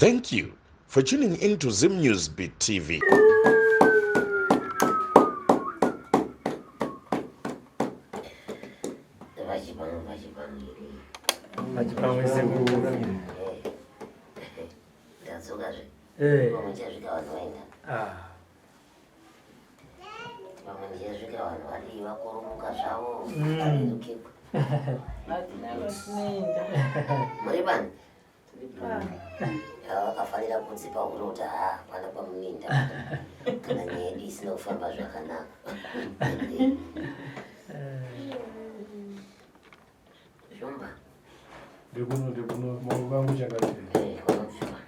Thank you for tuning in to Zim News Beat TV. Vachipamwe sekuru. Ndadzokazve. Eh. Pamwe ndichasvika vanhu vaenda. Ah. Pamwe ndichasvika vanhu vadii vakoromoka zvavo. Varerukirwa. Muri pani? Ava vakafanira kudzipa huro kuti haa pana kwamuninda kana nyaya yedu isina kufamba zvakanaka. Shumba. Ndikuno ndikuno maoko angu chakati. Eh, kwamupfuma.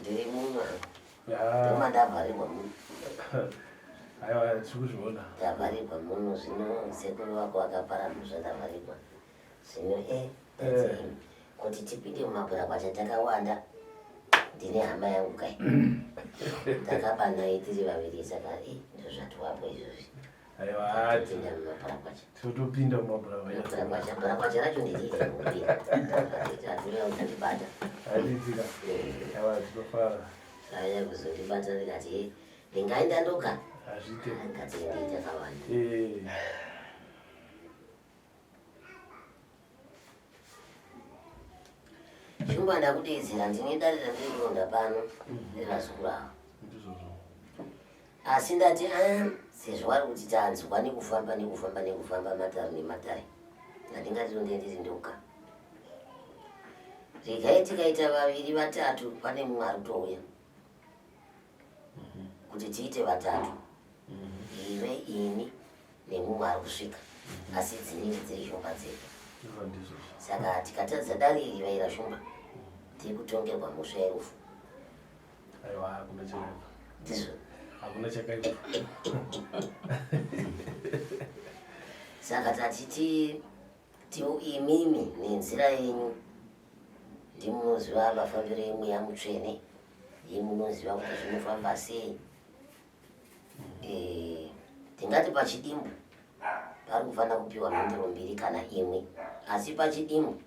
Ndiri muno. Ndoma ndavharirwa muno. Aiwa tiri kuzviona. Ndavharirwa muno zvino sekuru vako vakapara mhosva ndavharirwa. Zvino e Eh. kuti tipinde mumabhurakwacha takawanda ndine hama yangu kai takaba naye tiri vaviri saka e ndozvatiwapo izvozvi Aiwa tipinda mumabhurakwacha totopinda mumabhurakwacha. bhurakwacha bhurakwacha racho nderiri kupinda atouya kuzondibata Hatidzika. Aiwa tinofara. auya kuzondibata ndikati e ndingaenda ndoga Hazviite. ndikati ndei takawanda Eh. Shumba ndakudeedzera ndine dare randiri kuronda pano revazukuru ava. Ndizvozvo. Asi ndati ah, sezvo vari kuti tanzwa nekufamba nekufamba nekufamba matare nematare handingati ronde ndiri ndoga. Regai tikaita vaviri vatatu pane mumwe ari kutouya kuti tiite vatatu iwe ini nemumwe ari kusvika asi dzinenge dziri shumba dzedu. Ndizvo ndizvozvo. Saka tikatadza dare iri vaira shumba tiri kutongerwa mhosva yerufu. Aiwa hakuna chakaipa. Ndizvo. Hakuna chakaipa. Saka tati ti ti imimi nenzira yenyu ndimunoziva mafambiro emweya mutsvene ndimunoziva kuti zvinofamba sei. Eh, tingati pachidimbu pari kufanira kupiwa mhinduro mbiri kana imwe asi pachidimbu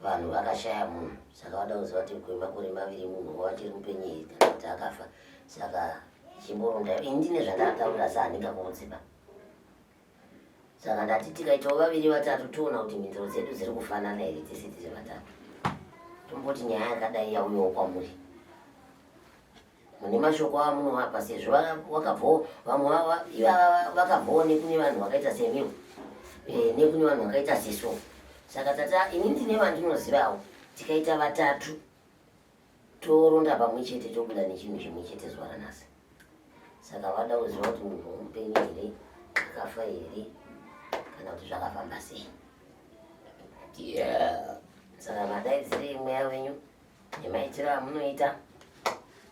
vanhu vakashaya munhu saka vada kuziva kuti kwemakore maviri munhu wachiri mupenyu here kana kuti akafa saka chimboronda ini ndine zvandakataura asi handingakuudziba saka ndati tikaitawo vaviri vatatu toona kuti mhinduro dzedu dziri kufanana here tese tiri vatatu tomboti nyaya yakadai yauyawo kwamuri mune mashoko amunovapa sezvo wakabvawo vamwe ivava vakabvawo nekune vanhu vakaita semiwo eh, nekune vanhu vakaita sesu saka tata ini ndine vandinozivawo tikaita vatatu toronda pamwe chete tobuda nechinhu chimwe chete zuva ranhasi saka vada kuziva kuti munhu mupenyu here akafa here kana kuti zvakafamba sei yeah. Saka madaidzirei mweya wenyu nemaitiro amunoita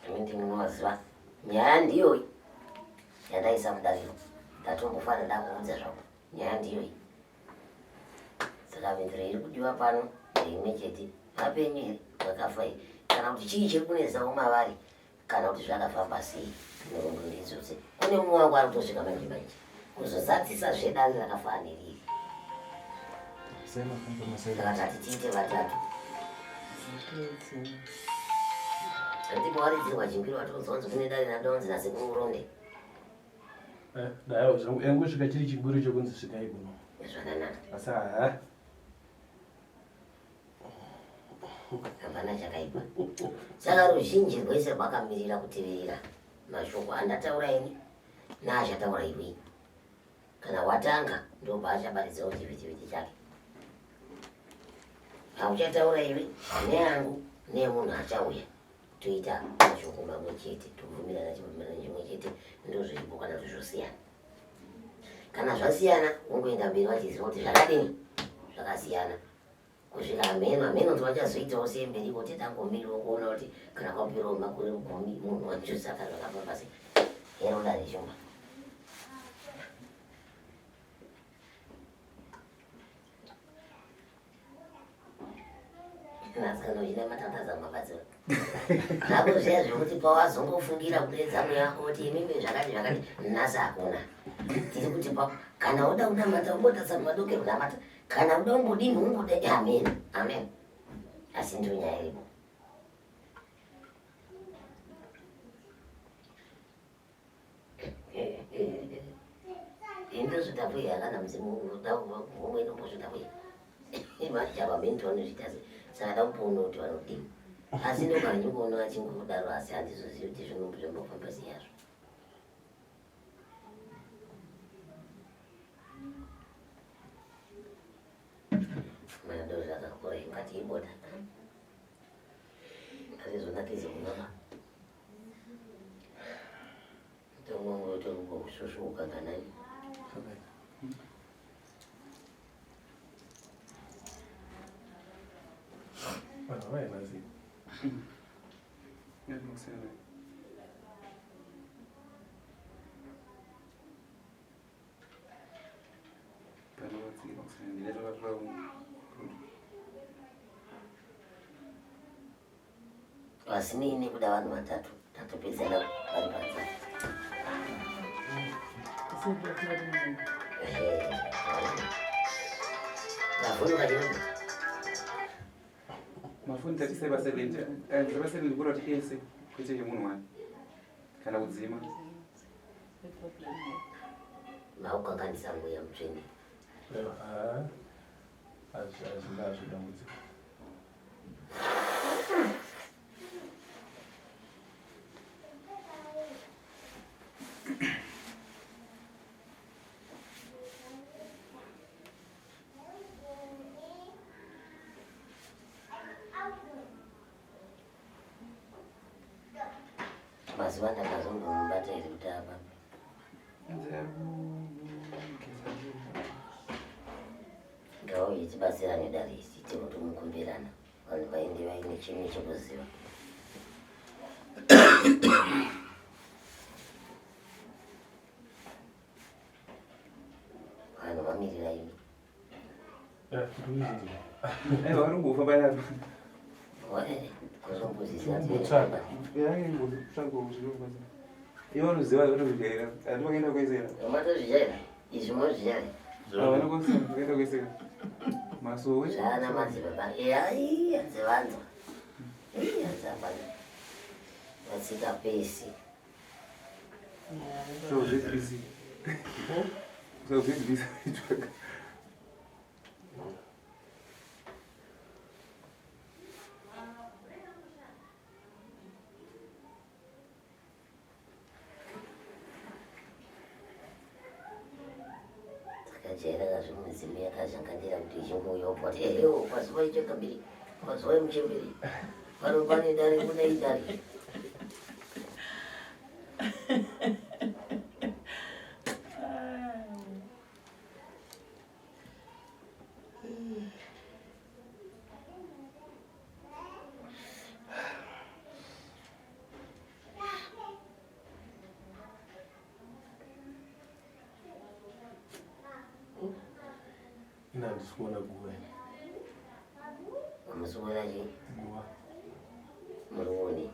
imi ndinovaziva nyaya ndiyoyi yandaisa mudariro ndatombofana ndakuudza zvako nyaya ndiyoyi saka mhinduro iri kudiwa pano ndeimwe chete vapenyu here vakafa here kana kuti chii chiri kunetsawo mavari kana kuti zvakafamba sei nhoroondo ndidzodze kune mumwe wangu ari kutosvika manje manje kuzozadzisa zvedare rakafanana neriri saka tati tiite vatatu ndipo waridzirwa chimbiro watozonzi kune dare radonzi nasekuru uronde Eh, dai zvangu yangu svika chiri chinguri chokunzi svikai kuno. Zvakanaka. Asi ha. Hapana chakaipa. Saka ruzhinji rwese rwakamirira kuteverera mashoko andataura ini naachataura iwe. Kana watanga ndopaachabaridzawo chivhitivhiti chake. Hauchataura iwe neyangu neyemunhu achauya toita mashoko mamwe chete tobvumirana chibvumirana chimwe chete ndozviripo kana kuti zvosiyana. Kana zvasiyana wongoenda mberi vachiziva kuti zvakadini zvakasiyana. Kusvika hameno hameno kuti vachazoitawo sei mberi kuti tangomirirawo kuona kuti kana kwaperawo makore gumi munhu wacho saka zvakafamba sei heroda rechuma nhasi kana uchinamata tadza mabatsiro zvako zviya zvekuti pawazongofungira kudeedza mweya wako kuti imimi zvakati zvakati nhasi hakuna tiri kuti pa kana uda kunamata ungotarisa kumadokero kunamata kana uda umbodini umbode amen amen. Asi ndiyo nyaya iripo. Indozvida kuya kana mudzimu umwe inombozvida kuya. Machava menti vanozviita sei? Saka ndakupoona kuti vanodii. Asi ndokanyikuona achingodaro asi handizozivi kuti zvinombofamba sei hazvo. Mwana ndozvakakura ingati ibota. Azvizonakidze kumama. Tongongotongoshushuka kanani. Vanhu vaivaziva. Pasinei nekuda vanhu vatatu tatopedzana vari panze. Mafoni kachirungu. Mafoni tatisai pasilent. Pasilent kura kuti ese kwete yemunhu wani. Kana kudzima. Makukanganisa mweya mutsvene. Hazvina dambudziko. Mazuva ndakazombomubata here kuti apa ngauye tibatsirane dare isi tiite mukumbirana vanhu vaende vaine chimwe chekuziva. Vanhu vamirira imi. Aiwa vari kungofamba nazvo. Kuzombozviziva. Ivo vanoziva vanozvijaira. Handi vakaenda kuisera. Matozvijaira. Izvi mozvijaira. Havana vakaenda kuisera. Masowe. Zvana madzibaba. Iya iya dzevanzwa. Iya dzapana. Vatsika pesi. So ZBC. So ZBC. Takajaira kazvimudzimu yakazhangandira kuti ichingouya kuti ehewo pazuva ichakambiri pazuva yemuchemberi pano pane dare kuna idare. Ina handisi kuona guva ini. Hamusi kuona chii? Guva. Muri kuonei?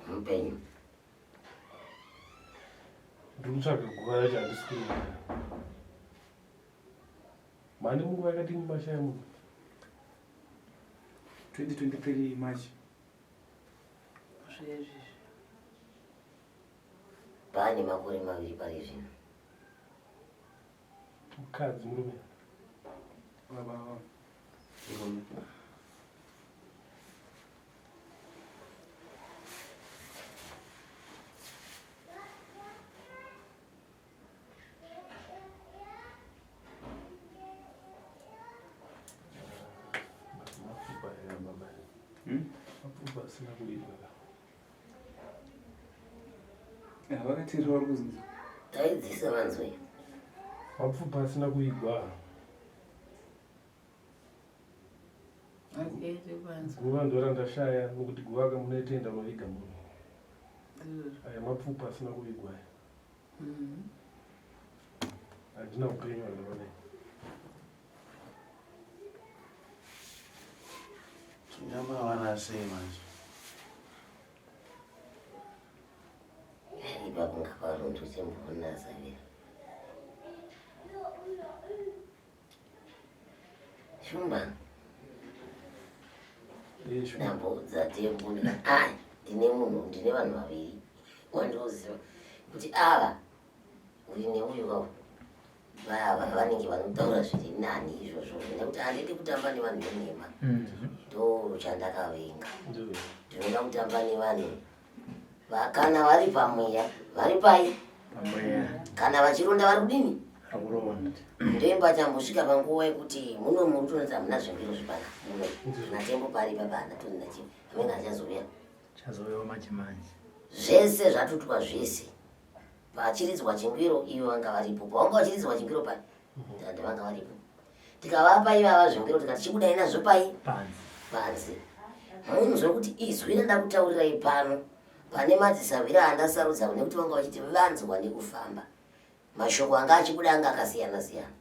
Mupenyu. Ndiri kutsvaga guva racho handisi kuriona. Mane munguva yakadini mashaya munhu? 2023 March. Zvezvizvi. Pane makore maviri pari zvino. Mukadzi murume. Baba vavo. Mapfupa aya baba. Mapfupa asina kuibva. Vakateerera vari kuzunza. Taidzisa vanzwe. Mapfupa asina kuigwa. Okay, tikuvanzwa. Guva ndorandashaya nokuti guva ka munoitoenda unoviga munhu. Aya mapfupa asina kuvigwa aya. Handina upenyu handaona. Tingamawana sei manje? Ipapo ngaparundu chimboona savira. Shumba. Eh, Shumba. Ndamboudza Tembo ndikati ah, ndine munhu, ndine vanhu vaviri wandoziva kuti ava uyu neuyu vavo vava vanenge vanotaura zviri nani izvozvo nekuti handidi kutamba nevanhu venhema ndo chandakavenga. Ndinoda kutamba nevanhu kana vari pamweya vari pai kana vachironda vari kudini ndoimba chambosvika panguva yekuti muno muri kutonzi hamuna zvembiro zvipana muno natembo pari papa hana toni nachimwe amenge achazouya chazouyawo manje manje zvese zvatutwa zvese pachiridzwa chingwiro ivo vanga varipo pavanga vachiridzwa chingwiro pai ndikati vanga varipo tikavapa ivava zvingwiro tikati chibudai nazvo pai panze munzwe kuti izwi randakutaurirai pano pane madzisahwira andasarudza nekuti vanga vachiti vanzwa nekufamba mashoko anga achibuda anga akasiyana siyana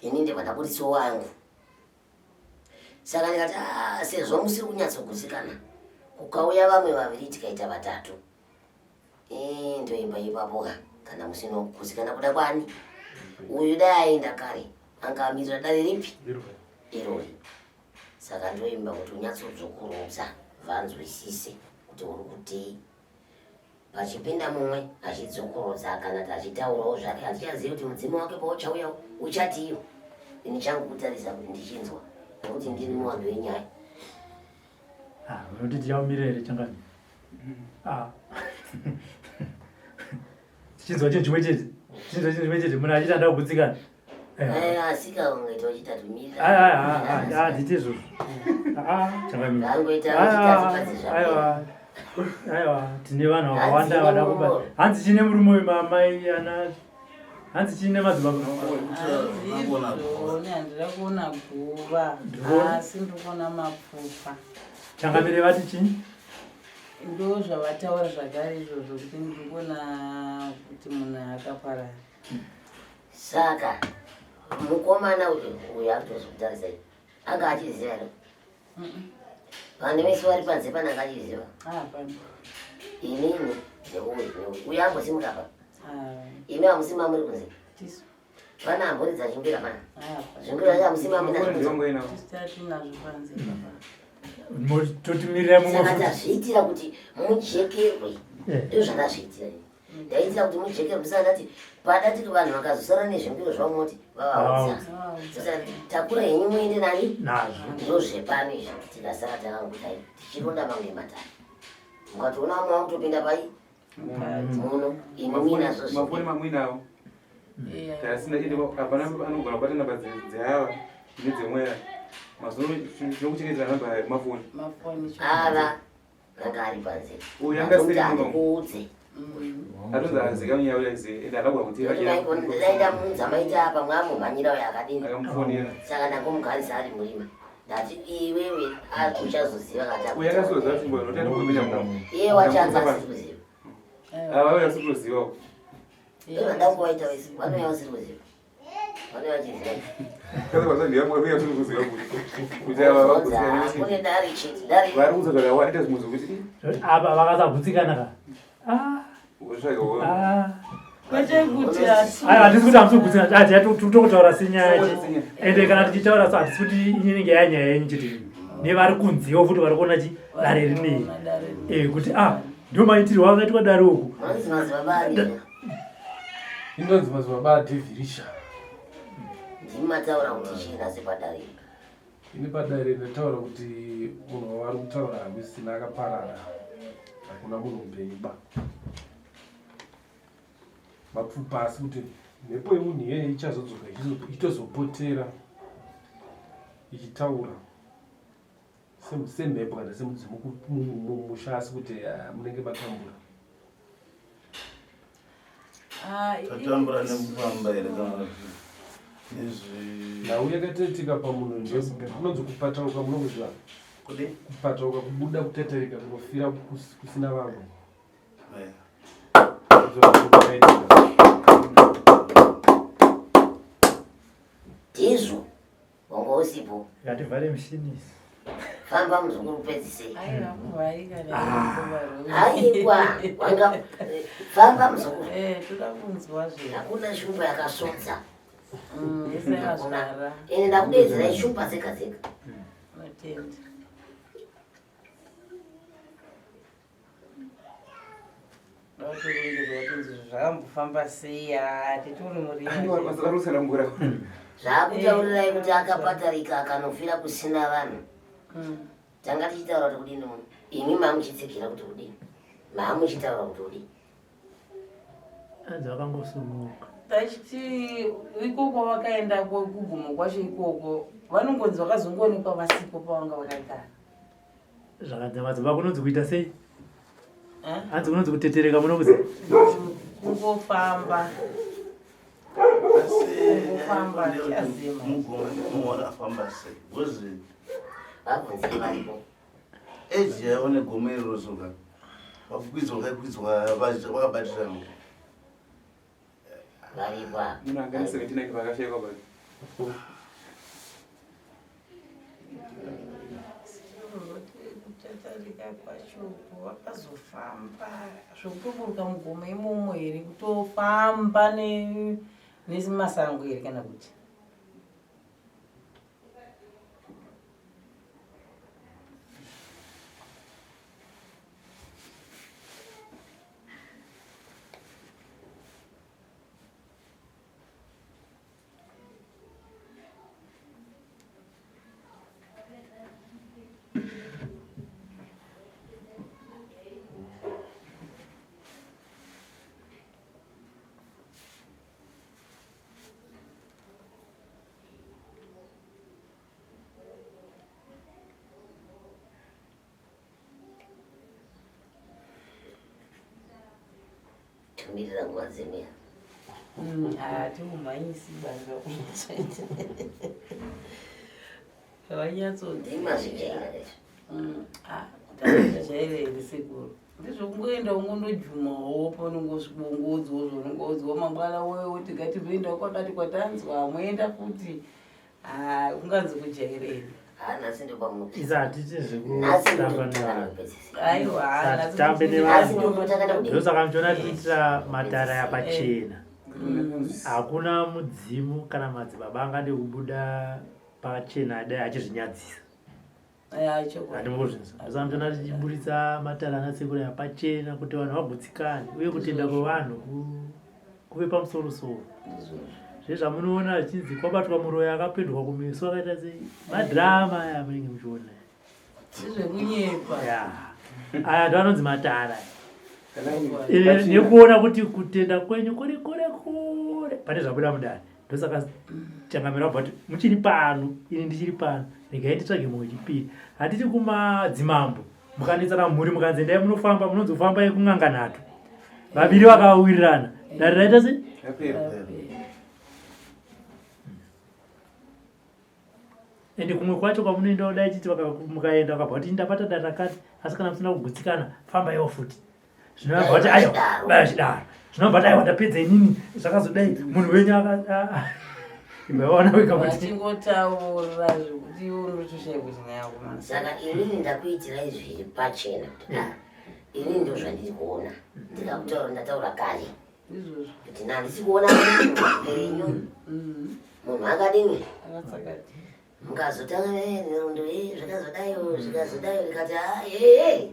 ini ndibva ndabuditsawo wangu saka ndikati ah, sezvo musiri kunyatsogutsikana kukauya vamwe vaviri tikaita vatatu eh, ndoimba ipapoka kana musina kugutsikana kuda kwani uyu dai aenda kare anga amirira dare ripi irori saka ndoimba kuti unyatsodzokorodza vanzwisise kuti uri kutei pachipinda mumwe achidzokorodza kana kuti achitaurawo zvake handichazivi kuti mudzimu wake pauchauya uchatiyo ini changu kutarisa kuti ndichinzwa nekuti ndini muwambi wenyaya ah, unoti tichaumira here changani ah. tichinzwa chinhu chimwe chete tichinzwa chinhu chimwe chete munhu achiti anda kugutsikana eh. Asika ungaita uchitatu mirira handiti izvozvo changamira aiwa aiwa tine vanhu vakawanda vada kuba hanzi chine murume uyu mamai ana hanzi chine madzibaba handida kuona guva asi ndikuona mapfupa changamire vati chii ndo zvavataura zvakare izvozvo kuti ndikuona kuti munhu akaparara saka mukomana uyu uyu akutozokutarisa anga achiziva here vanhu vese vari panze pana anga achiziva inini neuyu neuyu uyu ambosimuka pa imi hamusi mamuri kunze pana amboridza zvimbira pana zvimbira zvacho hamusi mamunazvo totimirira mumwe saka tazviitira kuti mujekerwe eh. ndozvandazviitira ndaitira kuti mujeke musana ndati pada tiri vanhu vakazosara nezvembiro zvavo moti vavaudza saka takura henyu muende nani nazvo ndozvepano izvi tikasara takangodai tichironda mamwe matare mukatoona vamwe vakutopinda pai muno imi muinazvo mafoni mamuinawo tasina ende hapana anogona kubata namba dzeava nedzemweya mazuva tinokuchengetera namba yemafoni ava anga ari panze uyu anga asiri muno andikuudze atonzi azika nyaya uya izi ende akagona kuti ndaida muudza maita apa mwamumhanyira uyo akadini akamufonera saka ndakomugarisa ari murima ndati iwewe uchazoziva kati uyu akasoziva pfungwa nokuti atokupinda muno iye wacho anga asiri kuziva ava uya asiri kuziva ivo ndakuwaita vese vanouya vasiri kuziva vari kuudza zvakawanda zvimwe zvekuti apa vakasagutsikana ka ah. Ah. kwete kuti aiwa hatisi kuti hamusi kugutsikana ati tokutaura senyaya ende kana tichitaura so hatisi kuti inenge yanyaya yenyu chete nevari kunzewo futi vari kuona chi dare rinei eh, kuti a ah, ndo maitirwo akaitwa dare uku Inonzi madzibaba adhivhirisha. Ndimi mataura kuti chii nhasi padare? Ini padare ndataura kuti munhu wavari kutaura hakusina akaparara. Hakuna munhu mupenyu ba. Mapfupa asi kuti mhepo yemunhu iyeye ichazodzoka ichitozopotera ichitaura semhepo kana semudzimu mumusha asi kuti ah, munenge matambura. Ah, Tatambura nekufamba here kana kuti nezvi Nhau yakatoitika pamunhu ndekunonzi kupatauka, munokuziva? Kudi? Kupatauka, kubuda, kutetereka, kunofira kusina vamwe. Ndozvakaitika. Ndizvo wanga usipo. Ngativhare mushini. Famba muzukuru, upedzisei. Aiwa, kuvharika nekuvarwa. Aiwa, wanga famba muzukuru. Eh, toda kunzwa zve. Hakuna shumba yakasvodza. Yese yakazvara. Ende ndakudeedzerai shumba dzega dzega. Matenda. Vatorundirwa kunzi zvakambofamba sei, hatitori murima. Varikusanangura. Zvaakutaurirai kuti akapatarika akanofira kusina vanhu. Tanga tichitaura kuti kudini muno, imi mamuchitsigira kuti kudini, maamuchitaura kuti kudini? Anzi vakangosumuka. Tachiti ikoko vakaenda kugumo kwacho ikoko, vanongonzi vakazongoonekwa vasipo pavanga vakagara. Zvakanzi madzibaba kunonzi kuita sei? Eh? Hanzi kunonzi kutetereka, munokuziva? Kungofamba. Asi Kungofamba, chazema. mugomo nemuona afamba sei, because Vabvunzei varipo. Eji yavo negomo iroro soka vakukwidzwa, vakakwidzwa vakabatirana. Varipo apa. Munhu anga ane 79 vakashaikwa basi. Kutatarika kwacho vakazofamba zvokutoburuka mugomo imomo here, kutofamba nemasango here, kana kuti Tumirira nguva dzemera. Hatiumhanyisi banga, vanyatsoti. Ndimazvijaira izvo. Jaira here sekuru? Ndizvokungoenda ungondojumawo paunongosvika, zvaunongoudzwa mangwana woyo woti ngatizoendawo kwakati kwatanzwa, moenda futi. Ah, kunganzi kujaira here? Ha, nhasi ndopamunopedzisa. Isa hatiti Nhasi zvekutamba ndokutanga nevanhu. kupedzisa. Aiwa. Hatitambe Nhasi nevanhu. ndokutanga kudini? Ndosaka muchiona tichiitira matara yapachena. Hakuna mudzimu kana madzibaba angade kubuda pachena dai achizvinyadzisa. Handimukuzvinzwa. Ndosaka muchiona tichiburitsa matara anasekuru yapachena kuti vanhu vagutsikane uye kutenda kwevanhu kuve pamusoro-soro. Zvezvamunoona zvichinzi kwabatwa muroyi akapendwa kumeso akaita sei, madhirama aya munenge muchiona. Ndizvekunyepa. Ya, aya ndo anonzi matara. Nekuona kuti kutenda kwenyu kuri kure kure pane zvabuda mudare. Ndosaka changamira wabva kuti muchiri pano, ini ndichiri pano, regai nditsvage mumwe wechipiri. Handiti kumadzimambo mukanetsana mhuri, mukanzi endai munofamba, munonzi kufambai kun'anga nhatu, vaviri vakawirirana, dare raita sei? Yapera. Ende kumwe kwacho kwamunoenda dai chiti mukaenda vakabva kuti ndabata dare rakati, asi kana musina kugutsikana fambaiwo futi. Zvinobva kuti aiwa, baya chidaro, zvinobva kuti aiwa, ndapedza inini, zvakazodai munhu wenyu imbaona wega kuti Vachingotaura zvekuti iwe unotoshaya kuti nyaya kumana. Saka inini ndakuitirai zviri pachena kuti ah, inini ndo zvandiri kuona. Ndikakutaura, ndataura kare Ndizvozvo. kuti nhandisi kuona munhu penyu, munhu akadini. Akatsakati. Mukazotanga nhoroondo ye zvakazodaiwo, zvikazodaiwo, ndikati ha, ee,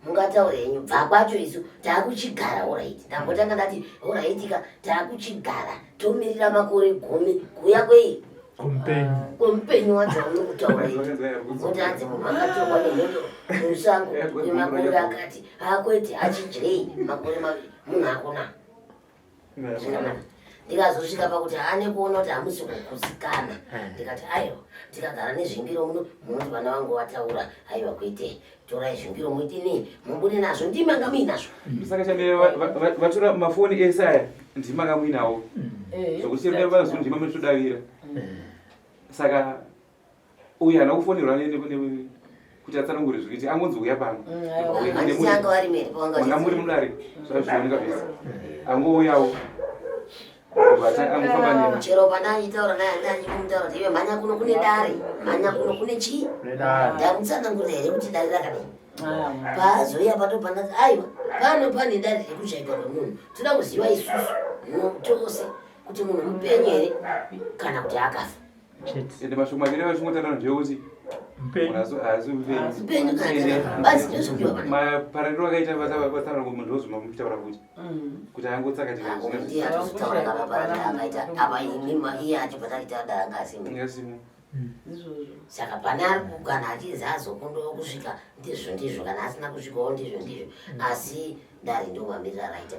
mungataura henyu. Bva kwacho isu taakuchigara. Alright, ndambotanga ndati alright ka, taakuchigara, tomirira makore 10 kuuya kwei? Kumupenyu. Kwemupenyu wacho wauri kutaura iti kuti hanzi munhu akatorwa nemhondoro musango kwemakore akati, akwete, achidyei makore 2, munhu hakuna zvakanaka. Ndikazosvika pakuti haane kuona kuti hamusi kugutsikana. Ndikati aiwa, tikagara nezvingiro muno, munoti vana vangu vataura, aiwa kwete, torai zvingiro muite nei, mubude nazvo, ndimi anga muinazvo. Saka chamire vatora mafoni ese aya ndimi anga muinawo. Zvekuti chero vazo ndimi munotodavira. Saka uyu haana kufonerwa kuti atsanangure zvekuti angonzi uya pano. Handiti anga vari meri pavanga Manga muri mudare zvazvioneka zvese. Angouyawo. Angofamba nemi. Chero pandaiitaura naye andaikumutaura kuti iwe mhanya kuno kune dare, mhanya kuno kune chii? Ndamutsanangurira here kuti dare rakadai? Paazouya patobva ndati aiwa, pano pane dare rekuchaikwa kwemunhu. Toda kuziva isusu tose kuti munhu mupenyu here kana kuti akafa. Ende mashoko maviri avachingotaura ndeyekuti Mupenyu. munhu haasi mupenyu. Mupenyu kana akafa. Basi ndozvokuiwa pana. Maparariro akaita vatsanangura munhu ndozvamutaura kuti kuti angotsakatika Uyu ndiye atozotaura kavaparariro akaita apa imi iye achibva taita dare anga asimo. Ngasimo. Izvozvo. Saka pane ari kana achinzi azokundawo kusvika ndizvo ndizvo, kana asina kusvikawo ndizvo ndizvo, asi dare ndomamiriro araita.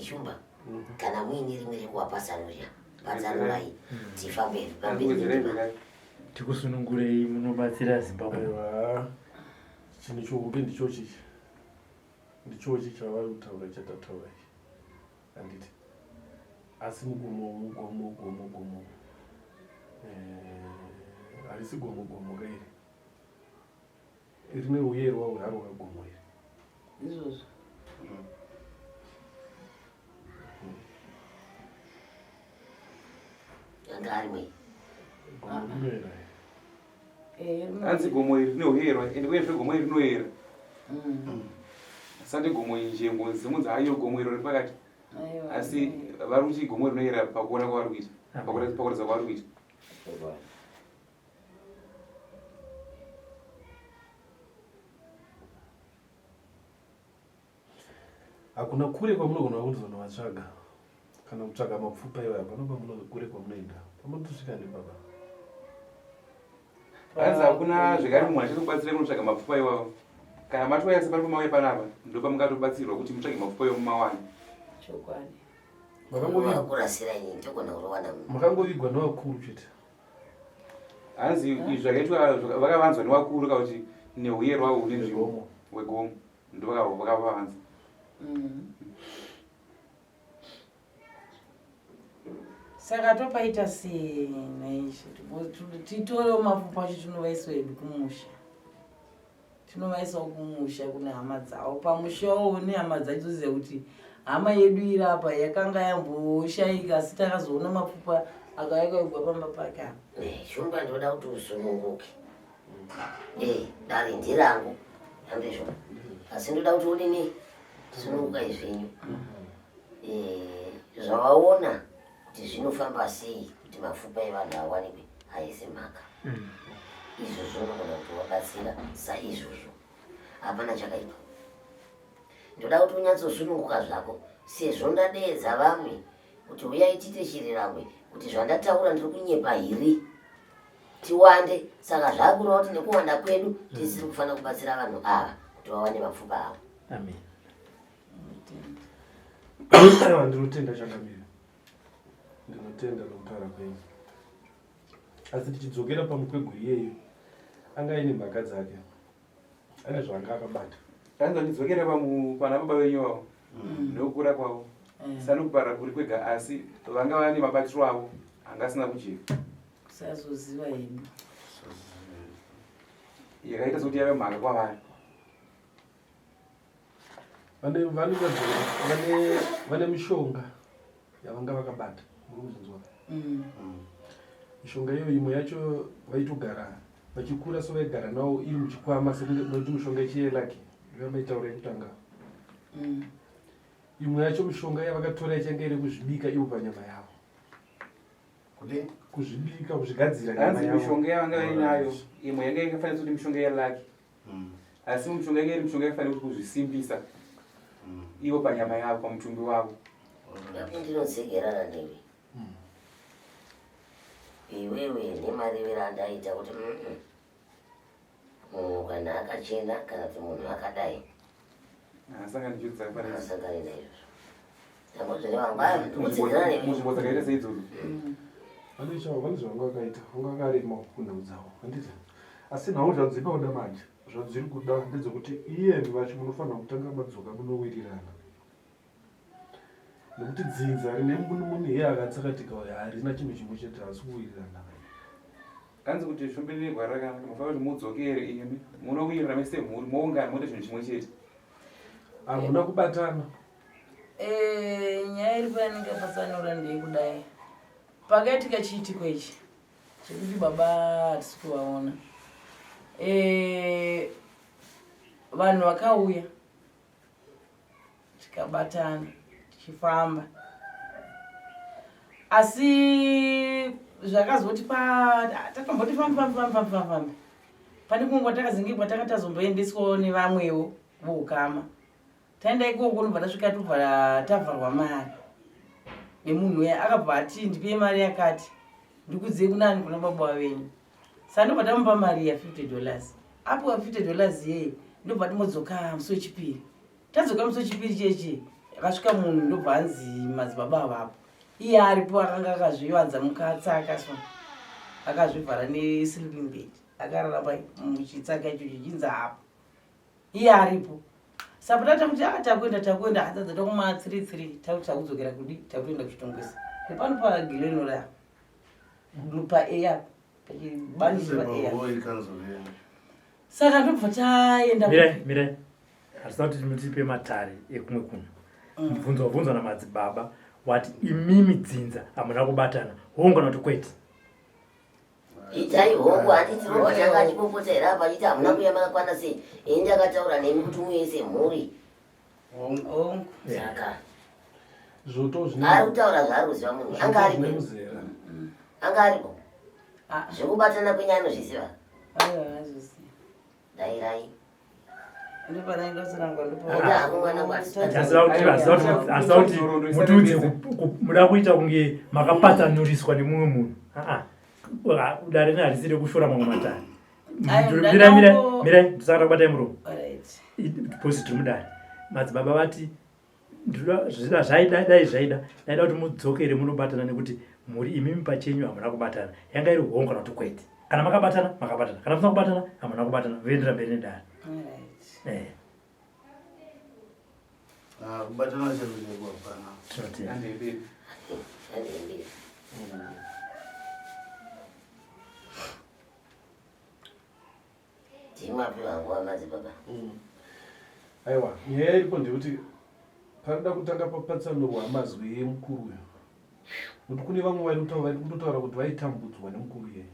Shumba, kana muine rimwe rekuwapatsanurira, patsanurai tifambe pamberi nendima. Tikusunungurei munobatsira Zimbabwe. Aiwa, chinhu chihombe ndichochi, ndichochi chavari kutaura chatataura ichi, handiti? Asi mugomo mugomo gomo gomo, harisi gomo gomo ka iri, rine uyerwa hwaro hwegomo iri. Izvozvo. Anga ari mwei. Gomo rinoera iri. Hanzi gomo iri rinoyerwa, ende uyezve gomo iri rinoyera. Sande gomo inje ngonzi munzi hayo gomo iro riri pakati. Asi vari kuti gomo rinoyera pakuona kwavari kuita, pakuratidza kwavari kuita. Hakuna kure kwamunogona kuzonovatsvaga kana kutsvaga mapfupa iwayo, hapana kwamuno kure kwamunoenda, pamunotosvika ndipapa. Hanzi hakuna zvekare munhu achiri kubatsira kunotsvaga mapfupa iwayo. Kana matouya separi pamauya panapa, ndopamungatobatsirwa kuti mutsvage mapfupa iwayo mumawane. Chokwadi. Kurasira ini ndogona kurowana munhu. Makangovigwa nevakuru chete. Hanzi izvi zvakaitwa vakavanzwa nevakuru kana kuti neuyerwa hune nzvimbo wegomo ndovakavavanza. Saka topaita sei naishe? Titorewo mapfupa acho tinovaisawo hedu kumusha. Tinovaisawo kumusha kune hama dzavo. Pamushawo nehama dzacho dzoziva kuti hama yedu iri apa yakanga yamboshaika, asi takazoona mapfupa akauya akaigwa pamba pake apa. Shumba, ndoda kuti usununguke. Dare ndirangu, handizvo? Asi ndoda kuti udini? Sunungukai zvenyu. Zvavaona kuti zvinofamba sei kuti mapfupa evanhu awanikwe haisi mhaka. Izvozvo unogona kuti wabatsira saizvozvo, hapana chakaipa. Ndoda kuti unyatsosununguka zvako, sezvo ndadeedza vamwe kuti uyai tiite chirirangwe kuti zvandataura ndiri kunyepa here, tiwande. Saka zvakureva kuti nekuwanda kwedu tisiri kufanira kubatsira vanhu ava kuti vawane mapfupa avo. Amen. Aiwa, ndinotenda changamire, ndinotenda nokutaura kwenyu. Asi tichidzokera pamukweguru iyeyo, anga aine mhaka dzake, ane zvaanga akabata. Hanzi vandidzokera pana baba venyu vavo nokukura kwavo, sanokupara kuri kwega, asi vanga vane mabatiro avo anga asina kujeka. Kusazoziva hedu. Yakaita sekuti yave mhaka kwavari. Vane mishonga yavanga vakabata, muri kuzvinzwa? Mishonga iyo imwe yacho vaitogara vachikura, so vaigara nawo iri muchikwama, sekunge nokuti mishonga ichiyelaki ndoyamaitaura yekutanga. Imwe yacho mishonga yavakatora ichange iri kuzvibika ivo panyama yavo. Kudini? Kuzvibika, kuzvigadzira nyama Hanzi yavo. mishonga yavanga vainayo imwe yanga yakafanira kuti mishonga yelaki, asi mishonga yanga iri mishonga yakafanira kuti kuzvisimbisa ivo panyama yavo, pamutumbi wavo. Apo ndinotsekerana newe iwewe nemarevero andaita kuti munhu kana akachena kana kuti munhu akadai Haasangani njodzi dzakafanana. Haasangani naizvozvo. Tambozvirevangu nemi. Munzvimbo dzakaita seidzodzo. Vanoitawo vane zvavanga vakaita, vanga vakarema kunhau dzavo, handiti? Asi nhau zvadzinoda manje, zvadziri kuda ndedzekuti iyemi vacho munofanira kutanga madzoka munowirirana. Nekuti dzinza rine munhu iye akatsakatika uyo harina chinhu chimwe chete, haasi kuwirirana. Hanzi kuti shumbe negwara rakanaka, munofanira kuti mudzokere imi munowirirana mese mhuri moungana moita chinhu chimwe chete. Hamuna kubatana. Eh, nyaya iri payanenge patsanura ndeyekudai pakaitika chiitiko ichi chekuti baba hatisi kuvaona eh, vanhu vakauya tikabatana tichifamba asi zvakazoti pa takamboti fambi fambi fambi fambi fambi fambi pane kumwe kwatakazenge kwatanga tazomboendeswawo nevamwewo voukama taenda ikoko ndobva tasvika tobva tavharwa mari nemunhu uya akabva ati ndipei mari yakati ndikudzei kunani kuna baba venyu sa ndobva tamupa mari ya 50 dollars apiwa 50 dollars yeye ndobva timbodzoka musi wechipiri tadzoka musi wechipiri chechi akasvika munhu ndobva anzi madzibaba avapo iye aripo akanga akazvivanza mukatsaka so akazvivhara nesleeping bed akarara pai muchitsaka icho chichinzi apo iye aripo saka tata kuti ah takuenda takuenda hanzadza takuma 3 3 takuti takudzokera kudi takutoenda kuchitongwesa nepano pagilenora pa air pachibani pa air saka ndobva taenda mirai mirai hatisina kuti mutipe matare ekumwe kuno mm. mubvunzo wabvunzwa namadzibaba wati imimi dzinza hamuna kubatana hongu kana kuti kwete Itai hongu handiti Robert anga achipopota here apa achiti hamuna kuuya makakwana sei ini ndakataura nemi kuti muuye semhuri Hongu. Saka Zvoto zvine ari kutaura zvaari kuziva munhu anga zvoto aripo zvine muzera. anga aripo Ah. zvekubatana kwenyu anozviziva Aiwa, azviziva. Dairai. Asi kuti mutiudze muda kuita kunge makapatsanuriswa nemumwe munhu. Aa, dare rino harisi rekushora mamwe matare. Mirai, mirai, mirai, ndisaka kubatai muromo. Posi tiri mudare. Madzibaba vati zvida zvaida dai zvaida ndaida kuti mudzokere munobatana nekuti mhuri imimi pachenyu hamuna kubatana yanga iri hongu kana kuti kwete kana makabatana makabatana kana musina kubatana hamuna kubatana voendera mberi nedare eh. Ah, kubatana chaiko chaiko hapana tinotenda Timapiwa nguva madzibaba. Mm. Aiwa, nyaya iripo ndeyekuti panoda kutanga papatsanurwa mazwi emukuru uyu. Nokuti kune vamwe vari kutotaura kuti vaitambudzwa nemukuru iyeye.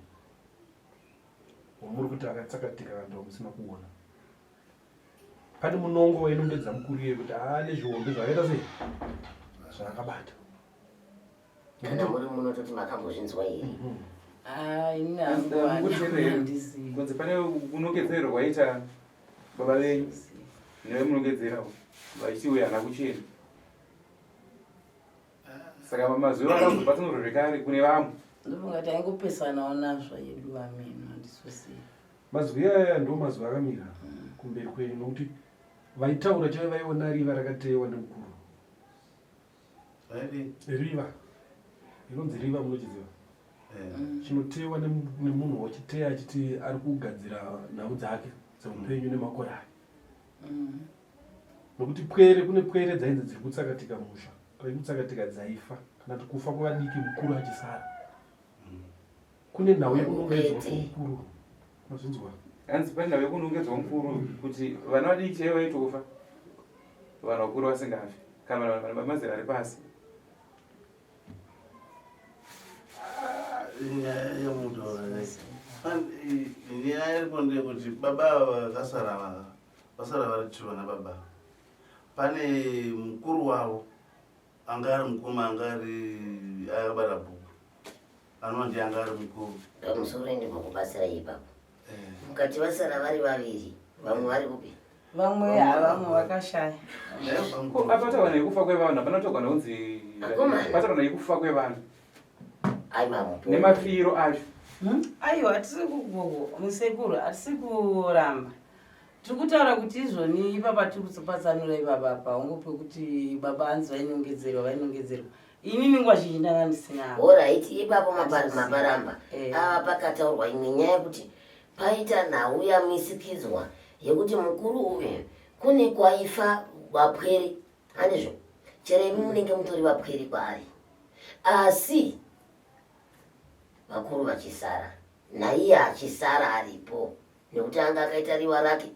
Wamuri kuti akatsakatika kana wamusina kuona. Pane munongo wainongedza mukuru iyeye kuti ane zvihombe zvakaita sei? Zvaakabata. Kana muri munototi makambozvinzwa here? Mhm. Ah, ini hangu handizivi. Kunzi pane kunongedzero kwaita baba venyu nevemunongedzerawo vachiti uyu haana kuchena. Saka mazuva akazopatsanurwa zvekare kune vamwe. Ndofunga taingopesanawo nazvo yedu ameno handisosiyi. Mazwi aya ndo mazwi akamira kumberi kwenyu nokuti vaitaura chaivo vaiona riva rakateyewa nemukuru. Riva rinonzi riva munochiziva eh. Chinotewa nemunhu wachiteya achiti ari kugadzira nhau dzake dzeupenyu nemakore ake mm. Nokuti pwere kune pwere dzainzi dziri kutsakatika musha kai kutsakatika dzaifa kana kuti kufa kwevadiki mukuru achisara mm. Kune nhau yekunongedzwa kwomukuru mazvinzwa hanzi pane nhau yekunongedzwa mukuru kuti vana vadiki chaivo vaitofa vanhu vakuru vasingafi kana vanhu vamazera ari pasi nyaya yemutaura nyaya iripo ndeyekuti baba ava vakasara vasara vari two vana baba pane mukuru wavo anga ari mukoma anga ari akabata bhuku anova ndiye anga ari mukuru pamusoro ndimbokubatsirai ipapo eh. mukati vasara vari vaviri vamwe vari kupi vamwe havamwe vakashaya apataura nekufa kwevanhu hapana kutaurwa nekunzi pataurwa nekufa kwevanhu nemafiro acho hmm? aiwa hatisi kugogo musekuru hatisi kuramba Tiri kutaura kuti izvoni ipapa tiri kuzopatsanura ipapa paungo pekuti baba hanzi vainongedzerwa vainongedzerwa. Inini nguva zhinji ndanga ndisina. Horaiti ipapo maparamba eh. Ava pakataurwa imwe nyaya yekuti paita nhau yamisikidzwa yekuti mukuru uyu kune kwaifa vapwere handizvo chero imi munenge mutori vapwere kwaari asi vakuru vachisara naiye achisara aripo nekuti anga akaita riwa rake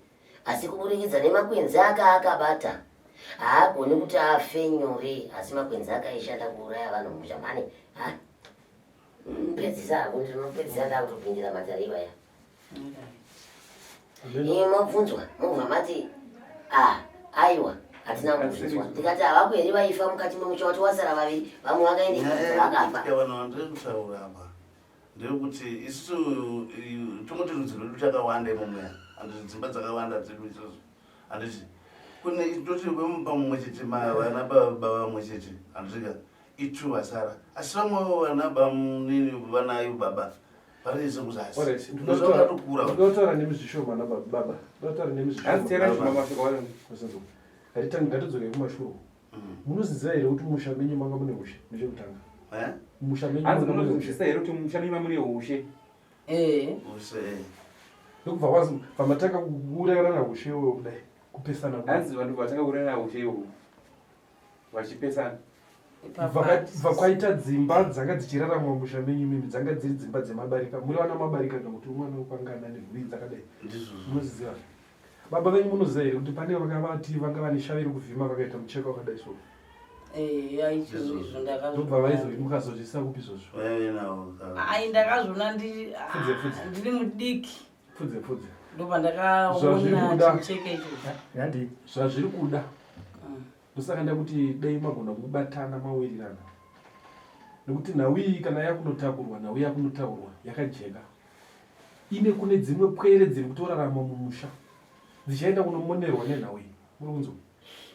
asi kuburikidza nemakwenzi aka akabata haagoni kuti afe nyore asi makwenzi ake aishanda kuuraya vanhu mumusha mhani pedzisa hako ndinopedzisa ndakutopindira matare ivaya Imi mabvunzwa mobva mati ah aiwa hatina kuzvinzwa ndikati havako here vaifa mukati memusha wati wasara vaviri vamwe vakaenda vakafa vanhu vandiri kutaura apa ndeyekuti isusu tongoti rudzi rwedu takawanda imomuya handiti dzimba dzakawanda dzedu isusu handiti kune toti vemumba mumwe chete vana baba vamwe chete handitika itu vasara asi vamwe vana bamunini vanayo baba Ndotaura nemi zvishoma nababa. Ndotaura nemi zvishoma. Ngatidzoke kumashure. Mm. Munoziziva here kuti musha menyu manga mune hushe nechekutanga? Eh? Musha menyu manga mune hushe. here kuti musha menyu mune hushe? Eh. Hushe. Eh. Ndokubva wazi pamatanga kuurayana hushe iwoyo kudai kupesana. Hanzi vanhu vatanga kuurayana hushe iwoyo. Vachipesana. Bva kwaita dzimba dzanga dzichirarama mumusha menyu imimi dzanga dziri dzimba dzemabarika muri vana mabarika kana kuti umwana wekwangana nemhuri dzakadai munoziziva baba venyu munoziva here kuti pane vakavati vanga vane shavi rekuvhima vakaita mucheka wakadai so ndobva vaizoi mukazozvisa kupi izvozvo ai ndakazviona ndiri mudiki pfudze pfudze ndobva ndakaona chimucheka icho zvazviri kuda Ndosaka ndakuti dai magona kubatana mawirirana nekuti nhau iyi kana yakunotakurwa nhau yakunotaurwa yakajeka ine kune dzimwe pwere dziri kutorarama mumusha dzichaenda kunomonerwa nenhau iyi muri kunzwa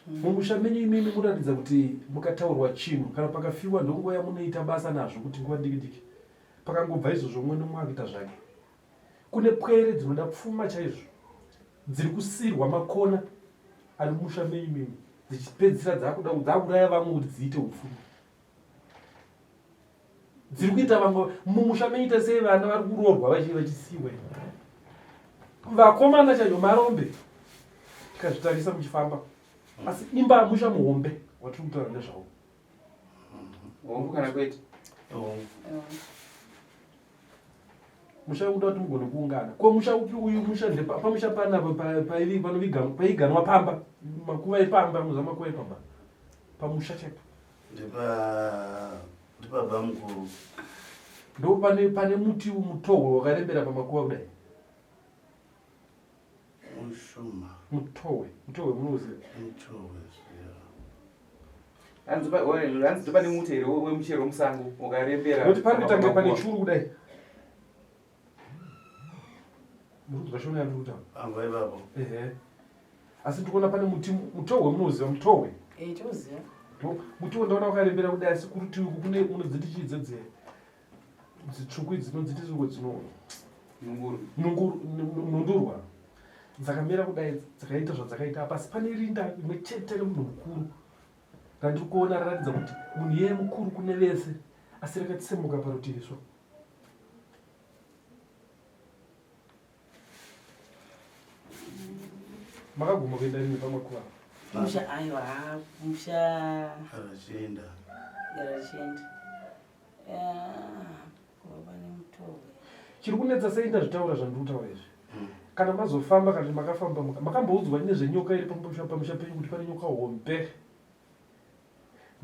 mm. mumusha menyu imimi munoratidza kuti mukataurwa chinhu kana pakafiwa ndonguva yamunoita basa nazvo kuti nguva diki diki pakangobva izvozvo umwe nomwe akuita zvake Kune pwere dzinoda pfuma chaizvo dziri kusirwa makona ari musha menyu mimi dzichipedzisira dzakuda dzakuraya vamwe kuti dziite upfumi dziri kuita vamwe mumusha meita sei vana vari kuroorwa vachisiiwa vakomana chaizvo marombe tikazvitarisa muchifamba asi imba musha muhombe watiri kutaura nezvawo Hongu kana kwete? Hongu. Musha wekuda kuti mugone kuungana. Ko musha upi uyu musha ndepa pamusha panapa paivi panoviga paiganwa pamba makuva epamba muza makuva epamba pamusha chaipo. Ndepa ndibaba mukuru. Ndo pane pane muti mutohwe wakarembera pamakuva kudai. Mushuma. Mutohwe, mutohwe munouziva? Mutohwe. Hanzi pane muti here wemuchero wemusango wakarembera. Nokuti pari kutange pane churu kudai. Muri kunzwa shona yandiri kutaura? Pamba ipapo. Ehe. Asi ndikuona pane muti mutohwe munoziva mutohwe. Eh, toziva. Muti wandaona wakarembera kudai asi kurutivi uku kune munodziti chii dzedze dzitsvuku idzi dzinonzi tsvuku dzino nhundurwa dzakamira kudai dzakaita zvadzakaita apa asi pane rinda rimwe chete remunhu mukuru randiri kuona raratidza kuti munhu iyeye mukuru kune vese asi rakatsemuka parutivi so makaguma kuenda rini pamakuva musha aiwa musha arachienda arachienda Chiri kunetsa sei ndazvitaura zvandiri kutaura izvi hmm. kana mazofamba kana kuti makafamba makamboudzwa nezvenyoka iri pamusha pamusha penyu kuti pane nyoka hombe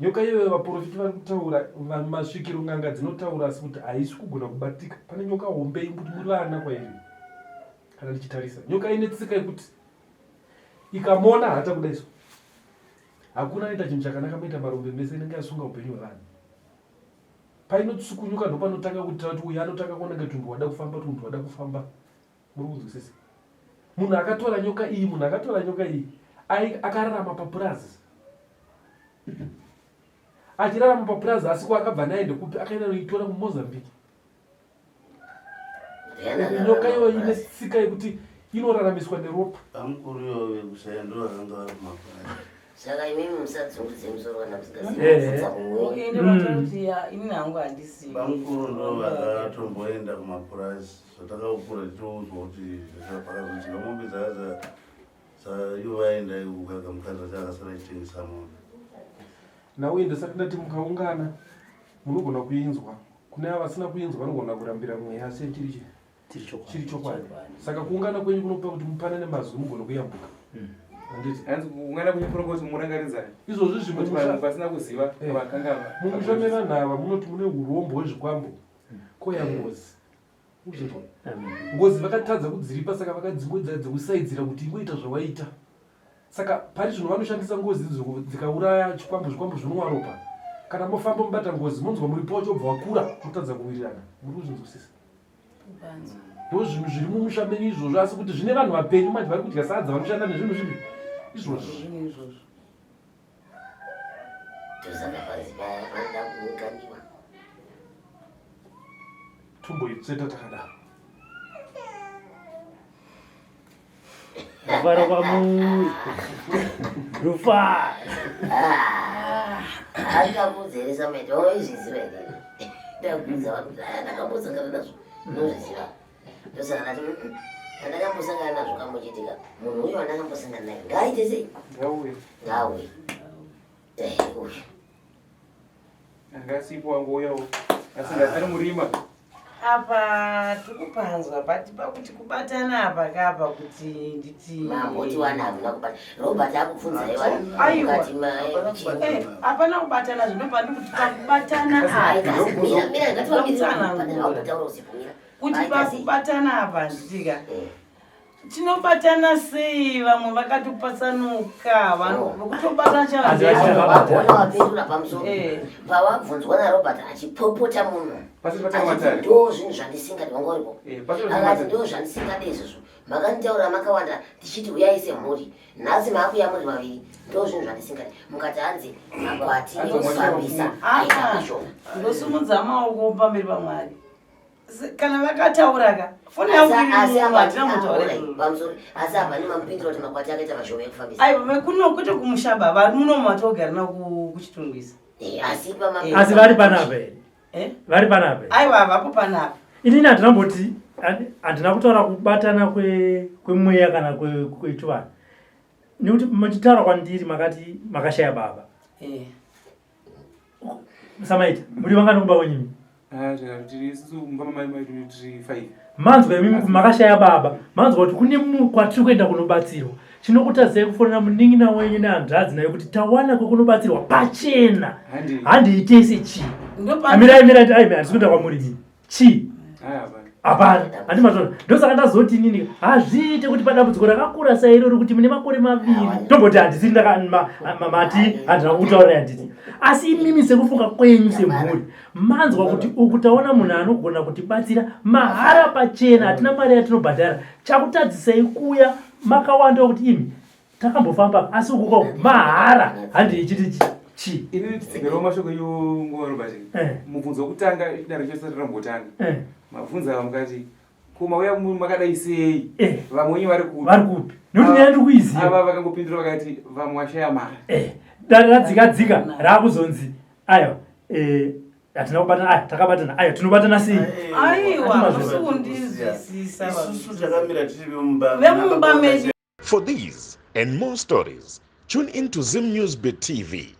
nyoka iyoyo vaprofiti vari kutaura masvikiro n'anga dzinotaura asi kuti haisi kugona kubatika pane nyoka hombe imbuti muri vana kwairi kana ndichitarisa nyoka ine tsika yekuti ikamona hata kudai so hakuna anoita chinhu chakanaka moita marombe mese inenge yasunga upenyu hwevanhu Painotsukunyuka ndopanotanga kuitira kuti uyu anotanga kuona kunge tunhu wada kufamba tunhu wada kufamba. Muri kunzwisisa? Munhu akatora nyoka iyi, munhu akatora nyoka iyi akararama papurazi. Achirarama papurazi asi kwaakabva naye ndekupi akaenda noitora kuMozambique. Nyoka iyoyo ine tsika yekuti Inoraramiswa neropa. Bamukuru ivo vekushaya ndo vakanga vari kumakwai. Saka imimi musadzungudze musoro kana musingazivi kumwe. Ende vatoti ya ini hangu handisi. Bamukuru ndo vakatomboenda kumapurazi zvatakakura tichiudzwa kuti pakazodyiwa mombe dzaa ivo vaenda ikukaga mukadzi wacho akasara achitengesa mombe. Nhau iyi ndisati ndati mukaungana munogona kuinzwa. Kune ava vasina kuinzwa vanogona kurambira mweya asi chiri chii? Chiri chokwadi. Saka kuungana kwenyu kunopa kuti mupanane mazwi mugone kuyambuka. Handiti? Hanzi kuungana kwenyu kunopa kuti murangaridzane. Izvozvi zvimwe Kuti vanhu vasina kuziva vakanga Mumusha mevanhu ava munoti mune urombo hwezvikwambo koya ngozi. Uzvinzwa? Ngozi vakatadza kudziripa saka vakadzingodza dzekusaidzira kuti ingoita zvawaita. Saka pari zvino vanoshandisa ngozi idzo dzikauraya chikwambo zvikwambo zvinonwa ropa. Kana mofamba mobata ngozi monzwa muripo wacho wobva wakura motadza kuwirirana. Muri kuzvinzwisisa? Ndo zvinhu zviri mumusha menyu izvozvo asi kuti zvine vanhu vapenyu manje vari kudya sadza vanoshanda nezvinhu zvipi izvozvo. Ndosaka panzi paya panoda kuunganiwa. Tomboitsveta takadaro. Rufaro kwamuri. Rufaro. Handikakuudza here Samaita, waizviziva here? Ndakuudza vanhu kuti aya ndakambosangana nazvo, unozviziva. Ndosaka ndati andakambosangana nazvo kambochitika. Munhu uyo andakambosangana naye ngaaite sei? Ngauye. Ngauye. Eh, uyu. Anga asipo wangouyawo. Asi ari murima. Apa tikupanzwa but pakuti kubatana apa kapa kuti nditi Mamboti wana hamuna kubata. Robert akubvunzai wani. Aiwa. Mukati ma Eh, hapana kubatana zvinobva ndikuti pakubatana apa Mira mira ngativamirira. Pane vakutotaura usipo mira. Kuti pakubatana apa handitika Eh. Tinobatana sei vamwe vakatopatsanuka vanhu vekutobata Asi vachita Wagona wapindura pamusoro Eh. pawabvunzwa narobert achipopota munhu Pasiri patanga achiti matare. ndo zvinhu zvandisingadi wanga uripo Eh, pasiri akati patanga ndo zvandisingadi izvozvo makanditaurira makawanda tichiti uyai semhuri nhasi maakuya muri vaviri ndo zvinhu zvandisingadi mukati hanzi makwati Hanzi ekufambisa Ah. aita mashoma Ndosumudza maoko pamberi pamwari kana vakataura ka foni yangu Asi iri apa muno hatina kutaura alright, izvozvo. pamusoro asi apa nemamupindura kuti makwati akaita mashoma ekufambisa Aiwa vekuno kwete kumushaba vari muno matogara na kuchitungwiza. Eh, asi pama Asi vari panapa here? Eh? Vari panapa here? Aiwa havapo panapa. Inini handina mboti handina kutaura kubatana kwemweya kana kwechivanhu. Nekuti muchitaura kwandiri makati makashaya baba. Eh. Samaita, muri vangani kumba kwenyu imi? Ah, tiri isusu mumba mamai mai tiri 5. Manzwa imi makashaya baba, manzwa kuti kune kwatiri kuenda kunobatsirwa. Chinokutadzai kufonera munin'ina wenyu nehanzvadzi nayo kuti tawana kwekunobatsirwa pachena. Handi. Handei tese chii? Ndopa Amirai mirai ai handisi kuenda kwamuri imi. Chii? Haya hapana. Hapana, handi mazvona. Ndosaka ndazoti inini hazviite kuti padambudziko rakakura sairori kuti mune makore maviri tomboti handisiri mati handina kutaurira handiti. Asi imimi sekufunga kwenyu semhuri manzwa kuti uku taona munhu anogona kutibatsira mahara pachena, hatina mari yatinobhadhara. Chakutadzisai kuya makawandawo kuti imi takambofamba asi uku kwako mahara handei chiti chi. Inini titsigirawo mashoko enyu nguva Robert. Eh. Mubvunzo wekutanga dare chose rambotanga. Eh. Mabvunza ava mukati ko mauya makadai sei? Eh. Vamwe wenyu vari kupi? Vari kupi? Nekuti nyaya ndiri kuiziva. Ava vakangopindura vakati vamwe vashaya mari. Eh. Dare radzika dzika raakuzonzi aiwa eh hatina kubatana aya takabatana aya tinobatana sei? Aiwa, Hatina musi kundizwisisa. Isusu takamira tiri vemumba. Vemumba medu. For these and more stories, tune in to Zim News Bit TV.